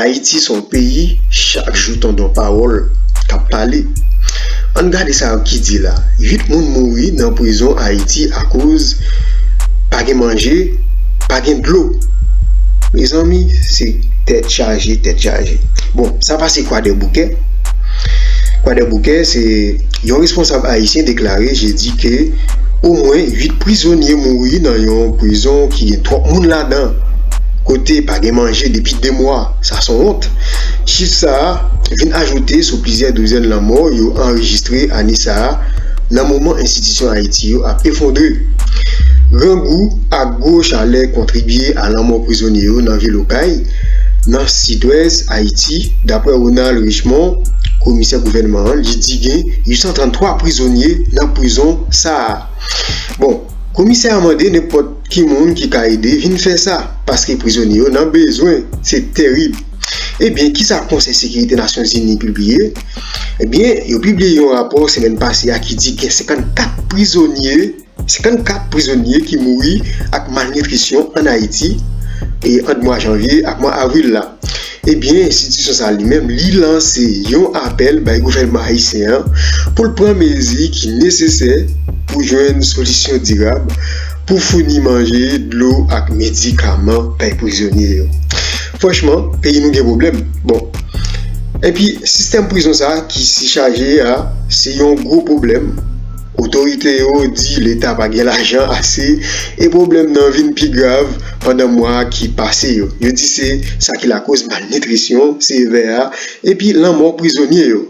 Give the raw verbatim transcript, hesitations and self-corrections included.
Ayiti se yon peyi, chak jou tandon pawòl k ap pale. Ann gade sa yo ki di la. Uit moun mouri nan prizon Ayiti akoz pa gen manje, pa gen dlo. Mezanmi, se tèt chaje, tèt chaje. Bon, sa pase Kwadèboukè. Kwadèboukè, se yon responsab ayisyen deklare jedi ke omwen uit prizonye mouri nan yon prizon ki gen twòp moun ladan, kote pa gen manje depi de mwa. Sa se yon wont. Chif sa a vin ajoute sou plizyè douzèn lanmò yo anrejistre ane sa a, nan moman enstitisyon Ayiti yo ap efondre. Grangou ak gwo chalè kontribye a lanmò prizonye yo nan vil Okay, nan sidwès Ayiti, dapre Ronald Richemond, komisè gouvènman an, li di gen uit san tranntwa prizonye nan prizon sa a. Bon, komisè a mande nenpòt ki moun ki ka ede vin fè sa, paske prizonye yo nan bezwen, se terib. Ebyen, kisa Konsèy Sekirite Nasyonzini pibliye? Ebyen, yo pibliye yon rapò semèn pase a ki di gen senkannkat prizonye, senkannkat prizonye ki mouri ak malnitrisyon ann Ayiti e ant mwa janvye ak mwa avril la. Ebyen, enstitisyon sa a li menm, li lanse yon apèl bay gouvènman ayisyen an pou l pran mezi ki nesesè pou jwenn solisyon dirab pou founi manje, dlo ak medikaman bay prizonye yo. Franchman, peyi nou gen pwoblèm. Bon. Epi, sistèm prizon sa a ki sichaje a, se yon gwo pwoblèm. Otorite yo di Leta pa gen lajan ase e pwoblèm nan vin pi grav pandan mwa ki pase yo. Yo di se sa ki lakoz malnitrisyon sevè a epi lanmò prizonye yo.